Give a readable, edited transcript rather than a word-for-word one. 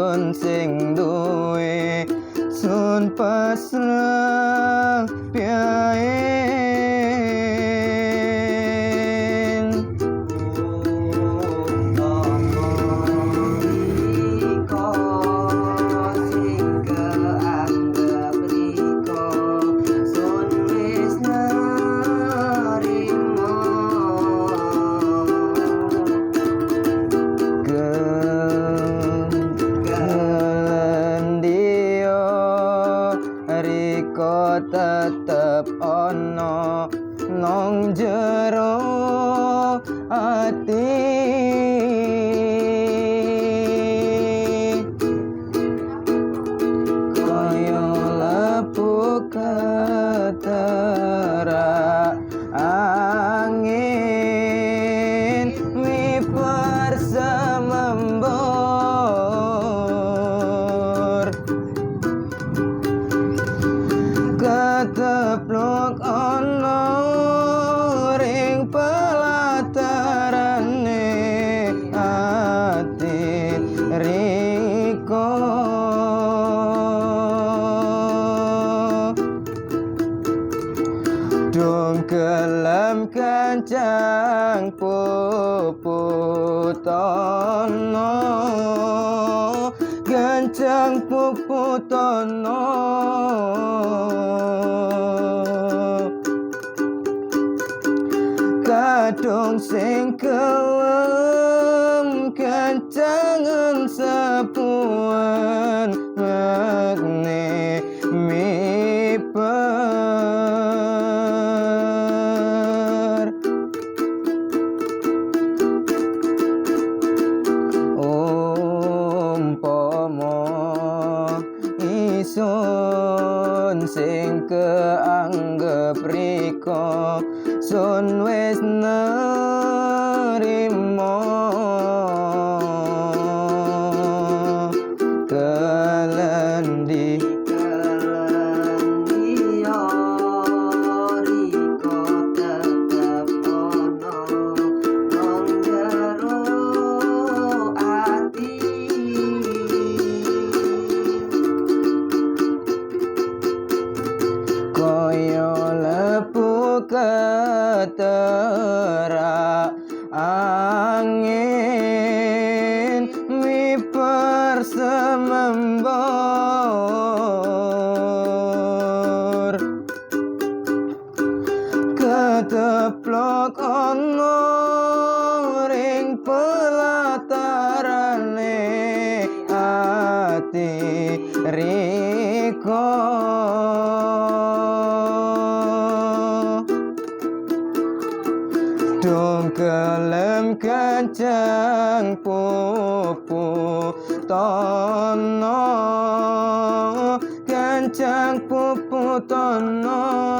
Sun sing duwe sun pasrah piaen. Tetep ana nang jero ati, kaya lepu keterak angin miper semembur, keteplok ana ring pelatarane ati riko. Dung gelem kancang puputono, gancang puputono, kadung sing kelem kancangan sepuan magne miper. Umpama isun sing keanggep riko sun wis nerimo kelendi Kelendiya riko tetep ana nang jero ati, kaya lepu keterak angin miper semembur, keteplok ana ring pelatarane ati riko. Dung kelem kancang pupu tono, kancang pupu tono.